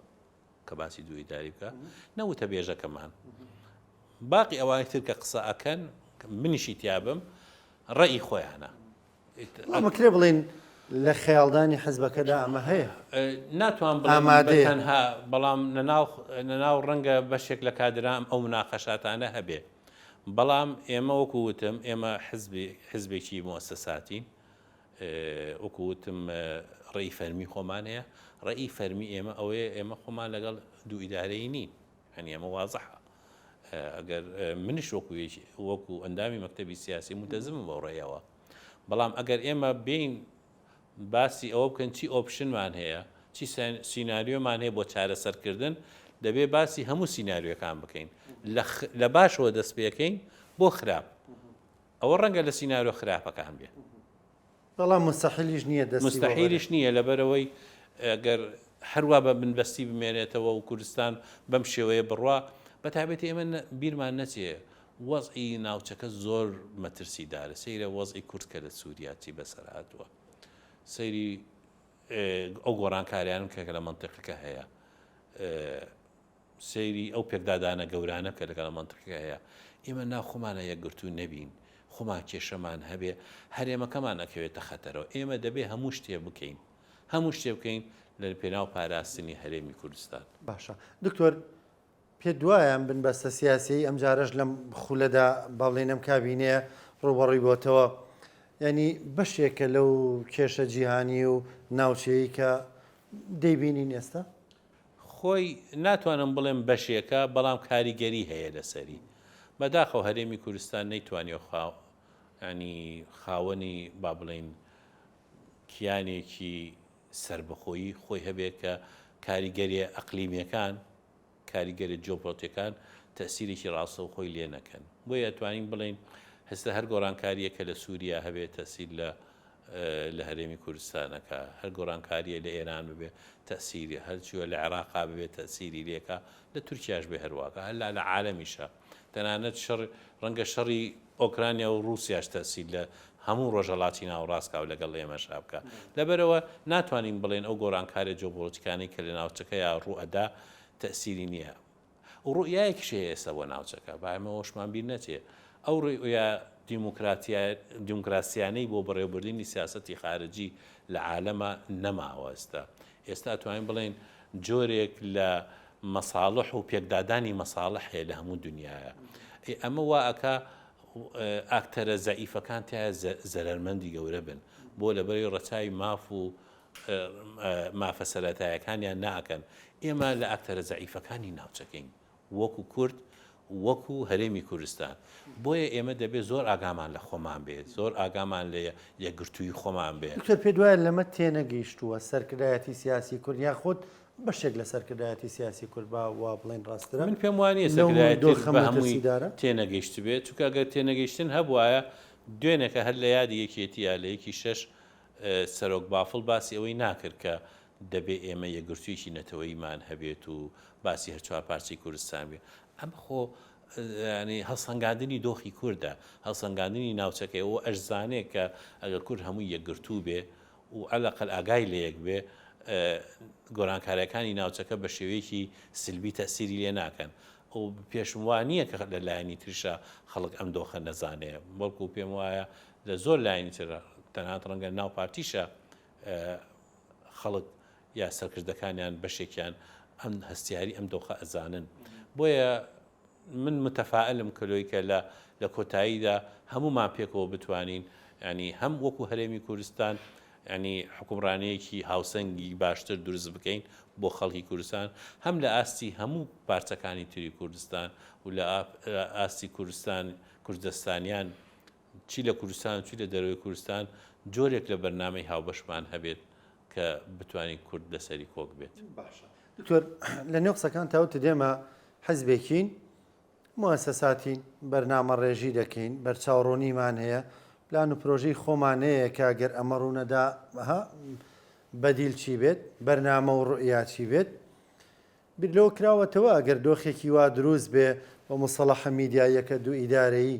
کە باسی دوو ئیداری بکە، نە وتەبێژەکەمان. باقی ئەوانی تر کە قسە ئەکەن منیشی تیابم ڕەئی خۆیانە. بەڵام ئەکرێ بڵێین لە خەیاڵدانی حزبەکەدا ئەمە هەیە؟ ناتوان بڵێم بە ئامادەیە. تەنها، بەڵام لەناو لەناو ڕەنگە بەشێک لە کادران ئەو مناقەشاتانە هەبێ. بەڵام ئێمە وەکو وتم ئێمە حزبی حزبێکی موئەسەساتین. وەکو وتم ڕێی فەرمی خۆمان هەیە. ڕێی فەرمی ئێمە ئەوەیە ئێمە خۆمان لەگەڵ دوو ئیدارەیی نین. یانی ئەمە وازحە. ئەگەر منیش وەکو وەکو ئەندامی مەکتەبی سیاسی ملتەزمم بەو ڕێیەوە. بەڵام ئەگەر ئێمە بێین باسی ئەوە بکەن چی option مان هەیە، چی سیناریۆمان هەیە بۆ چارەسەرکردن، دەبێ باسی هەموو سیناریۆکان بکەین. لە باشەوە دەست پێکەین بۆ خراپ. ئەوە ڕەنگە لە سیناریۆ خراپەکان بێ. بەڵام موستەحیلیش نییە دەستی بۆ بەرێ. موستەحیلیش نییە لەبەرئەوەی گەر هەروا بە بنبەستی بمێنێتەوە و کوردستان بەم شێوەیە بڕوا، بەتایبەتی ئێمە بیرمان نەچێ وەزعی ناوچەکە زۆر مەترسیدارە، سەیرە وەزعی کورد کە لە سووریا چی بەسەر هاتووە، سەیری ئەو گۆڕانکاریانە بکە کە لە مەنتیقەکە هەیە، سەیری ئەو پێکدادانە گەورانە بکە لەگەڵ مەنتیقەکە هەیە، ئێمە ناو خۆمانە یەکگرتوو نەبین، خۆمان کێشەمان هەبێ، هەرێمەکەمان ئەکەوێتە خەتەرەوە، ئێمە دەبێ هەموو شتێ بکەین، هەموو شتێ بکەین لە پێناو پاراستنی هەرێمی کوردستان. باشە دکتۆر پێت وایە ئەم بنبەستە سیاسیەی ئەمجارەش لەم خولەدا با بڵێین ئەم کابینەیە ڕووبەڕووی بۆتەوە یانی بەشێکە لەو کێشە جیهانی و ناوچەیەی کە دەیبینین ئێستا؟ خۆی ناتوانم بڵێم بەشێکە، بەڵام کاریگەری هەیە لەسەری. بەداخەوە هەرێمی کوردستان نەیتوانیوە خا یانی خاوەنی با بڵێین کیانێکی سەربەخۆیی خۆی هەبێ کە کاریگەریە ئەقلیمیەکان، کاریگەریە جیۆپۆلتیەکان تەئسیرێکی ڕاستەوخۆی لێ نەکەن. بۆیە ئەتوانین بڵێین هەستە هەر گۆڕانکاریەک کە لە سوریا هەبێ تەئسیر لە لە هەرێمی کوردستان ئەکا، هەر گۆڕانکاریە لە ئێران ببێ تەئسیری، هەر چیوە لە عێراقا ببێ تەئسیری لێکا، لە تورکیاش بێ هەر واکا، هەر لە عالەمیشا. تەنانەت شەڕ ڕەنگە شەڕی ئۆکرانیا و ڕووسیاش تەئسیر لە هەموو ڕۆژهەڵاتی ناوەڕاست کا و لەگەڵ ئێمەشا بکا. لەبەرئەوە ناتوانین بڵێین ئەو گۆڕانکاریە جیۆپۆلۆتیکانەی کە لە ناوچەکەیا ڕوو ئەدا تەئسیری نییە. و ڕوئیایەکیش هەیە ئێستا بۆ ناوچەکە، با ئێمە ئەوەشمان بیر نەچێ، ئەو ڕوئیا دیموکراسیانەی بۆ بەڕێوەبردنی سیاسەتی خارجی لە عالەما نەماوە ئێستا. ئێستا ئەتوانین بڵێین جۆرێک لە مەساڵح و پێکدادانی مەساڵح هەیە لە هەموو دنیایا. ئێ ئەمە وا ئەکا ئاکتەرە زەعیفەکان تیایا زەرەرمەندی گەورە بن. بۆ لەبەرەی ڕەچاوی ماف و مافە سەرەتایەکانیان ناکەن. ئێمە لە ئاکتەرە زەعیفەکانی ناوچەکەین وەکو کورد وەکو هەرێمی کوردستان. بۆیە ئێمە دەبێ زۆر ئاگامان لە خۆمان بێ، زۆر ئاگامان لە یەکگرتوویی خۆمان بێ. دکتۆر پێت وایە لەمە تێنەگەیشتووە سەرکردایەتی سیاسی کورد یاخود بەشێک لە سەرکردایەتی سیاسی کورد با وا بڵێین ڕاستترە من پێم وا نییە لەو سەرکردایەتی دۆخە بە هەمووی مەترسیدارە؟ تێنەگەیشتبێ، چونکە ئەگەر تێنەگەیشتن هەبوایە دوێنێکە هەر لە یادی یەکێتییە لە یەکی شەش سەرۆک بافڵ باسی ئەوەی ناکرد کە دەبێ ئێمە یەکگرتوویەکی نەتەوەییمان هەبێت و باسی هەر چوارپارچەی کوردستان بێ. ئەمە خۆ ینی هەڵسەنگاندنی دۆخی کوردە، هەڵسەنگاندنی ناوچەکەی و ئەشزانێ کە ئەگەر کورد هەمووی یەکگرتوو بێ و عەلەقەل ئاگای لە یەک بێ گۆرانکاریەکانی ناوچەکە بە شێوەیەکی سلبی تەسیری لێ ناکەن و پێشم وا نییە کە لە لایەنی تریشا خەڵک ئەم دۆخە نەزانێ بەڵکو پێم وایە لە زۆر لایەنی تر تەنانەت ڕەنگە ناو پارتیشە خەڵک یا سەرکردەکانیان بەشێکیان ئەم هەستیاری ئەم دۆخە ئەزانن بۆیە من متفائلم کە لۆی کە لە لە کۆتاییدا هەموومان پێکەوە بتوانین ینی هەم وەکو هەرێمی کوردستان ینی حکومڕانەیەکی هاوسەنگی باشتر دروست بکەین بۆ خەڵکی کوردستان هەم لە ئاستی هەموو پارچەکانی تری کوردستان و لە ئاستی کوردستان کوردستانیان چی لە کوردستان و چی لە دەرەوەی کوردستان جۆرێک لە بەرنامەی هاوبەشمان هەبێت کە بتوانین کورد لەسەری کۆک بێت. باشە دکتۆر لە نێو قسەکانتا وتت ئێمە حزبێکین موسساتین بەرنامەڕێژی دەکەین بەرچاوڕوونیمان هەیە پلان و پرۆژەی خۆمان هەیە کە گەر ئەمە ڕوونەدا ها بەدیل چی بێت بەرنامە و ڕوئیا چی بێت بیر لەوە کراوەتەوە ئەگەر دۆخێکی وا دروست بێ بە موسەڵەحە میدیاییەکە دوو ئیدارەیی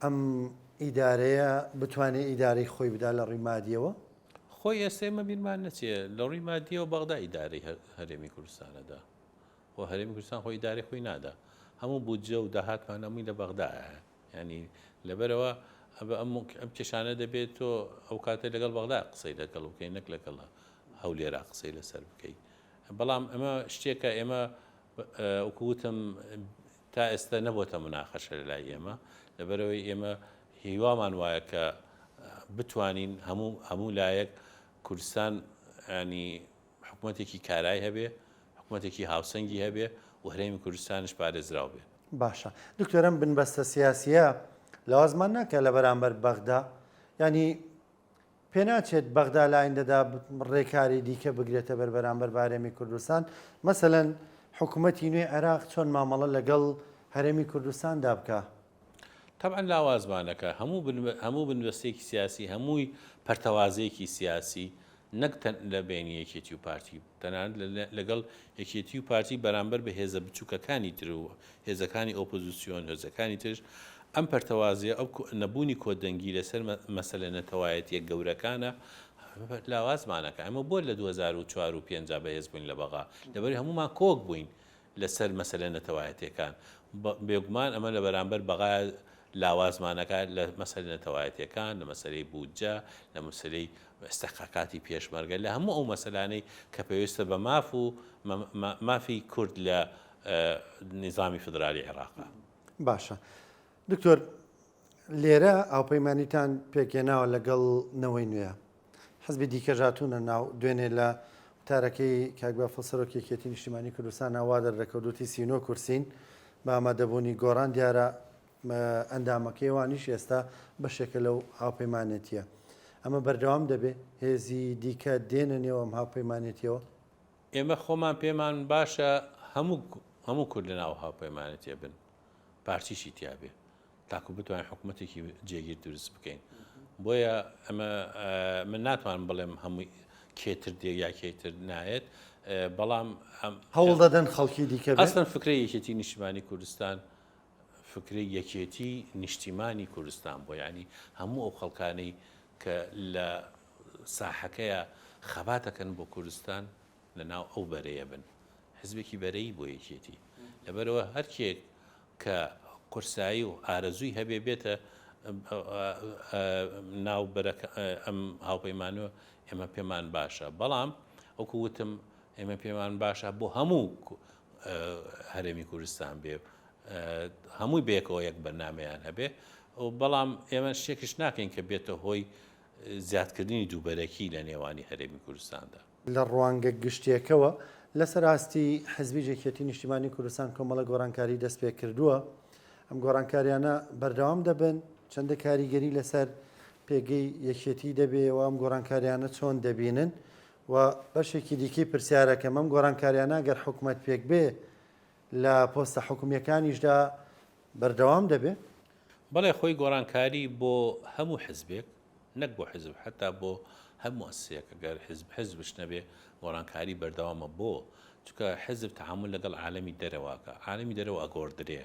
ئەم ئیدارەیە بتوانێ ئیدارەی خۆی بدا لە ڕووی مادیەوە؟ خۆی ئێستا ئێمە بیرمان نەچێ لە ڕووی مادیەوە بەغدا ئیدارەی هەرێمی کوردستانە دا خۆ هەرێمی کوردستان خۆی ئیدارەی خۆی نادا هەموو بودجە و داهاتمان هەمووی لە بەغدایە ینی لەبەرەوە ئەم کێشانە دەبێت تۆ ئەو کاتە لەگەڵ بەغدا قسەی لەگەڵ بکەین نەک لەگەڵ هەولێرا قسەی لەسەر بکەیت بەڵام ئەمە شتێکە ئێمە وەکو وتم تا ئێستا نەبۆتە مناقەشە لە لای ئێمە لەبەرەوەی ئێمە هیوامان وایە کە بتوانین هەموو هەموو لایەک کوردستان ینی حکوومەتێکی کارای هەبێ حکوومەتێکی هاوسەنگی هەبێ و هەرێمی کوردستانش پارێزراو بێ. باشە دکتۆر ئەم بنبەستە سیاسیە لاوازمان ناکە لە بەرامبەر بەغدا ینی پێناچێت بەغدا لە ئایندەدا ڕێکاری دیکە بگرێتە بەر بەرامبەر بە هەرێمی کوردستان، مەسەلەن حکومەتی نوێی عێراق چۆن مامەڵە لەگەڵ هەرێمی کوردستاندا بکا؟ تەبعەن لاوازمانەکە هەموو هەموو بنبەستێکی سیاسی هەمووی پەرتەوازەیەکی سیاسی نەک تەن لە بەینی یەکێتی و پارتی تەنانەت لەگەڵ یەکێتی و پارتی بەرامبەر بە هێزە بچووکەکانی تر و هێزەکانی ئۆپۆزیسیۆن، هێزەکانی ترش، ئەم پەرتەوازییە، ئەو نەبوونی کۆدەنگی لەسەر مەسەلە نەتەوایەتییە گەورەکانە لاوازمان ئەکا. ئێمە بۆ لە 2004 و پێنج بەهێز بووین لە بەغا؟ لەبەرئەوەی هەموومان کۆک بووین لەسەر مەسەلە نەتەوایەتییەکان. بێگومان ئەمە لە بەرامبەر بەغا لاوازمان ئەکات لە مەسەلە نەتەوایەتیەکان، لە مەسەلەی بودجە، لە مەسەلەی ئیستحقاقاتی پێشمەرگە، لە هەموو ئەو مەسەلانەی کە پێویستە بە ماف و مافی کورد لە نیزامی فیدرالی عێراقا. باشە دکتۆر لێرە هاوپەیمانیتان پێکهێناوە لەگەڵ نەوەی نوێ حزبی دیکەش هاتوونە ناو دوێنێ لە وتارەکەی کاک بافڵ سەرۆکی یەکێتی نیشتیمانی کوردستان وا دەردەکەوت وتی 39 کورسین بە ئامادەبوونی گۆڕان دیارە ئەندامەکەی وانیش ئێستا بەشێکە لەو هاوپەیمانێتیە ئەمە بەردەوام دەبێ هێزی دیکە دێنە نێو ئەم هاوپەیمانێتیەوە؟ ئێمە خۆمان پێمان باشە هەموو هەموو کورد لەناو هاوپەیمانێتیە بن پارتیشی تیابێ تاکو بتوانین حکومەتێکی جێگیر دروست بکەین بۆیە ئەمە من ناتوانم بڵێم هەمووی کێتر دێ یا کێتر نایەت بەڵام هەوڵ دەدەن خەڵکی دیکە ئەسڵەن فکرەی یەکێتی نیشتمانی کوردستان فکرەی یەکێتی نیشتیمانی کوردستان بۆ یعنی هەموو ئەو خەڵکانەی کە لە ساحەکەیە خەباتەکەن بۆ کوردستان لە ناو ئەو بەرەیە بن حزبێکی بەرەیی بۆ یەکێتی لەبەرەوە هەرکێک کە قورسایی و ئارەزووی هەبێ بێتە ناو بەرەکە ئەم هاوپەیمانەوە ئێمە پێمان باشە بەڵام وەکو وتم ئێمە پێمان باشە بۆ هەموو هەرێمی کوردستان بێ هەمووی بەیەکەوە یەک بەرنمەیان هەبێ بەڵام ئێمە شتێکیش ناکەین کە بێتە هۆی زیادکردنی دووبەرەکی لە نێوانی هەرێمی کوردستاندا. لە ڕوانگە گشتیەکەوە، لەسەر ئاستی حزبیش یەکێتی نیشتیمانی کوردستان کۆمەڵە گۆڕانکاری دەستپێکردووە، ئەم گۆڕانکاریانە بەردەوام دەبن؟ چەندە کاریگەری لەسەر پێگەی یەکێتی دەبێ و ئەم گۆڕانکاریانە چۆن دەبینن؟ و بەشێکی دیکەی پرسیارەکەم، ئەم گۆڕانکاریانە گەر حکومەت پێکبێ لە پۆستە حکومییەکانیشدا بەردەوام دەبێ؟ بەڵێ خۆی گۆڕانکاری بۆ هەموو حزبێک نەک بۆ حزب حەتا بۆ هەر موئەسسەیەک ئەگەر حزب حزبش نەبێ گۆڕانکاری بەردەوامە بۆ؟ چونکە حزب تەعامول لەگەڵ عالەمی دەرەوە ئەکا، عالەمی دەرەوە ئەگۆڕدرێ،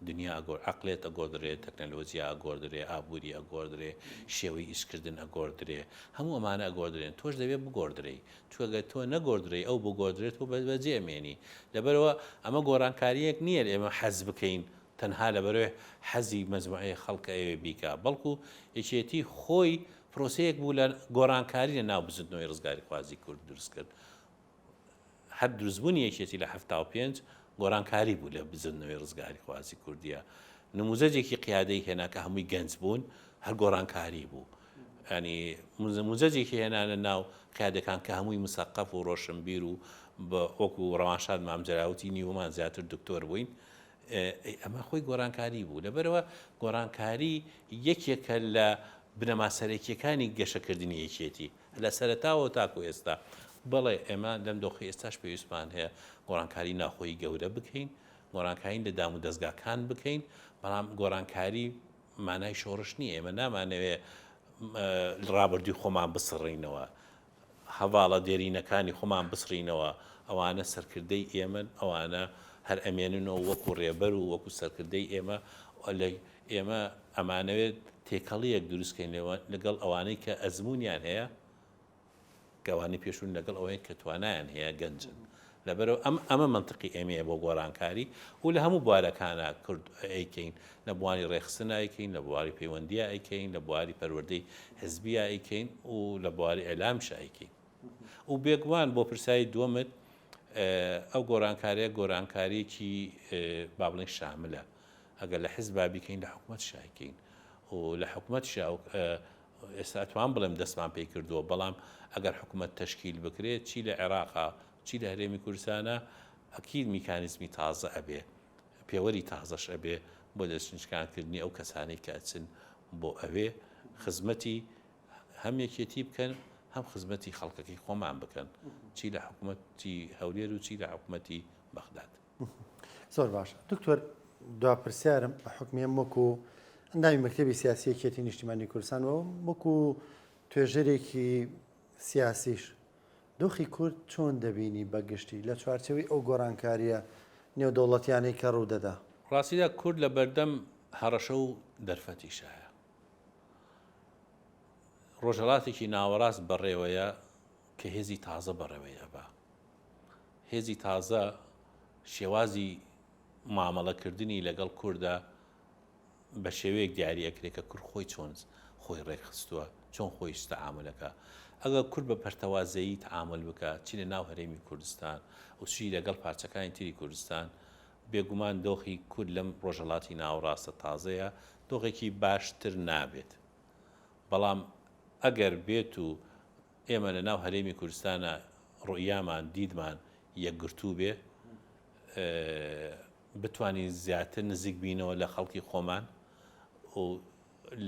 دنیا ئەگۆ عەقڵیەت ئەگۆڕدرێ، تەکنەلۆجیا ئەگۆڕدرێ، ئابووری ئەگۆڕدرێ، شێوەی ئیشکردن ئەگۆڕدرێ، هەموو ئەمانە ئەگۆڕدرێن، تۆش دەبێ بگۆڕدرێی، چونکە گەر تۆ نەگۆڕدرێی ئەو بگۆڕدرێ تۆ بەجێ ئەمێنی، لەبەرئەوە ئەمە گۆڕانکارییەک نییە ئێمە حەز بکەین تەنها لەبەرئەوەی حەزی مەجموعەیەک خەڵکە ئەیەوێ بیکا، بەڵکو یەکێتی خۆی پرۆسەیەک بوو لە گۆڕانکاری لە ناو بزوتنەوەی ڕزگاریخوازی کورد دروست کرد. هەر دروستبوونی یەکێتی لە 75 گۆڕانکاری بوو لە بزوتنەوەی ڕزگاریخوازی کوردیە. نموزەجێکی قیادەی هێنا کە هەمووی گەنج بوون، هەر گۆڕانکاری بوو. ینی نموزەجێکی هێنانە ناو قیادەکان کە هەمووی مسەقەف و ڕۆشنبیر و وەکو ڕەوانشاد مام جەلال وتی نیوەمان زیاتر دکتۆر بووین. ئەمە خۆی گۆڕانکاری بوو. لەبەرئەوە گۆڕانکاری یەکێکە لە بنەما سەرەکییەکانی گەشەکردنی یەکێتی لە سەرەتاوە تاکو ئێستا. بەڵێ ئێمە لەم دۆخەی ئێستاش پێویستمان هەیە گۆڕانکاری ناوخۆیی گەورە بکەین، گۆڕانکاری لە دامودەزگاکان بکەین، بەڵام گۆڕانکاری مانای شۆڕش نییە. ئێمە نامانەوێ ڕابردووی خۆمان بسڕینەوە. هەڤاڵە دێرینەکانی خۆمان بسڕینەوە، ئەوانە سەرکردەی ئێمەن، ئەوانە هەر ئەمێننەوە وەکو ڕێبەر و وەکو سەرکردەی ئێمە، ئێمە ئەمانەوێت تێکەڵییەک دروست کەین لەگەڵ ئەوانەی کە ئەزموونیان هەیە، کە ئەوانەی پێشوون لەگەڵ ئەوەی کە توانایان هەیە گەنجن. لەبەرئەوە ئەم ئەمە مەنتقی ئێمەیە بۆ گۆڕانکاری و لە هەموو بوارەکانا کورد ئەیکەین، لە بواری ڕێکخستنا ئەیکەین، لە بواری پەیوەندیا ئەیکەین، لە بواری پەروەردەی حزبیا ئەیکەین و لە بواری ئیعلامیشا ئەیکەین. و بێگومان بۆ پرسیاری دووەمت ئەو گۆڕانکاریە گۆرانکاریەکی با بڵێین شاملە، ئەگەر لە حزبا بیکەین لە حکومەتشا ئەیکەین و لە حکومەتشا ئێستا ئەتوانم بڵێم دەستمان پێی کردووە، بەڵام ئەگەر حکومەت تەشکیل بکرێت چی لە عێراقا چی لە هەرێمی کوردستانا ئەکید میکانیزمی تازە ئەبێ، پێوەری تازەش ئەبێ بۆ دەستنیشکانکردنی ئەو کەسانەی کە ئەچن بۆ ئەوێ خزمەتی هەم یەکێتی بکەن هەم خزمەتی خەڵکەکەی خۆمان بکەن چی لە حکومەتی هەولێر و چی لە حکومەتی بەغداد. زۆر باشە دکتۆر دوا پرسیارم بە حوکمی ئەم وەکو ئەندامی مەکتەبی سیاسی یەکێتی نیشتیمانی کوردستان و وەکو توێژەرێکی سیاسیش دۆخی کورد چۆن دەبینی بە گشتی لە چوارچێوەی ئەو گۆڕانکارییە نێودەوڵەتیانەی کە ڕوودەدا؟ ڕاستیدا کورد لە بەردەم هەڕەشە و دەرفەتیشایە. ڕۆژهەڵاتێکی ناوەڕاست بەڕێوەیە کە هێزی تازە بەڕێوەی ئەبا. هێزی تازە شێوازی مامەڵەکردنی لەگەڵ کوردا بە شێوەیەک دیاری ئەکرێ کە کورد خۆی چۆن خۆی ڕێکخستووە، چۆن خۆی تەعامول ئەکا. ئەگەر کورد بە پەرتەوازەیی تەعامول بکا چی لە ناو هەرێمی کوردستان و چی لەگەڵ پارچەکانی تری کوردستان، بێگومان دۆخی کورد لەم ڕۆژهەڵاتی ناوەڕاستە تازەیە دۆخێکی باشتر نابێت. بەڵام ئەگەر بێت و ئێمە لە ناو هەرێمی کوردستانا ڕوئیامان، دیدمان یەکگرتوو بێ، بتوانین زیاتر نزیک بینەوە لە خەڵکی خۆمان و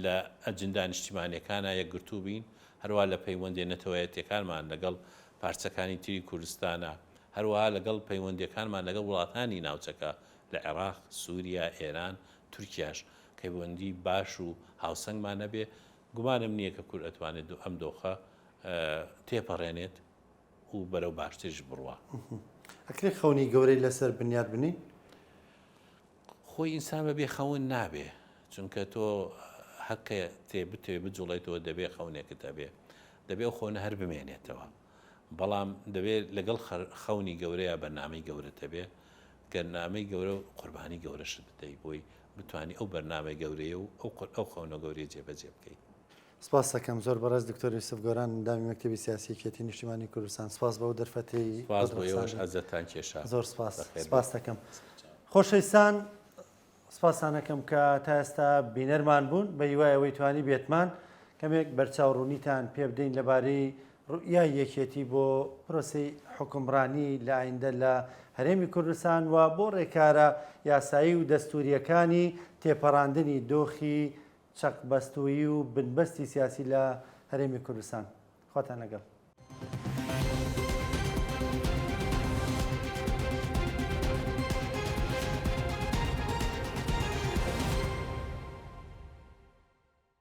لە ئەجندا نیشتیمانیەکانا یەکگرتوو بین، هەروەها لە پەیوەندیە نەتەوایەتیەکانمان لەگەڵ پارچەکانی تری کوردستانا، هەروەها لەگەڵ پەیوەندیەکانمان لەگەڵ وڵاتانی ناوچەکە لە عێراق، سوریا، ئێران، تورکیاش پەیوەندی باش و هاوسەنگمان هەبێ، گومانم نییە کە کورد ئەتوانێت ئەم دۆخە تێپەڕێنێت و بەرەو باشتریش بڕوا. ئەکرێ خەونی گەورەی لەسەر بنیات بنێین؟ خۆی ئینسان بەبێ خەون نابێ، چونکە تۆ هەر کە تێ بتەوێ بجوڵێیتەوە دەبێ خەونێکت هەبێ، دەبێ ئەو خەونە هەر بمێنێتەوە. بەڵام دەبێ لەگەڵ خەونی گەورەیا بەرنامەی گەورەت هەبێ، گەرنامەی گەورە و قوربانی گەورەشت بدەی بۆی بتوانی ئەو بەرنامەی گەورەیە و ئەو ئەو خەونە گەورەیە جێبەجێ بکەی. سپاست دەکەم زۆر بەڕێز دکتۆر یوسف گۆران ئەندامی مەکتەبی سیاسی یەکێتی نیشتیمانی کوردستان سپاس بەو دەرفەتەی سپاس بۆ ئێوەش ئەزەتان کێشا. زۆر سپاس سپاست دەکەم خۆشەویستان سپاستان ئەکەم کە تا ئێستا بینەرمان بوون، بە هیوای ئەوەی توانیبێتمان کەمێک بەرچاوڕوونیتان پێ بدەین لەبارەی ڕوئیای یەکێتی بۆ پرۆسەی حوکمڕانی لە ئایندە لە هەرێمی کوردستان و بۆ ڕێکارە یاسایی و دەستوورییەکانی تێپەڕاندنی دۆخی چەقبەستوویی و بنبەستی سیاسی لە هەرێمی کوردستان. خواتان لەگەڵ.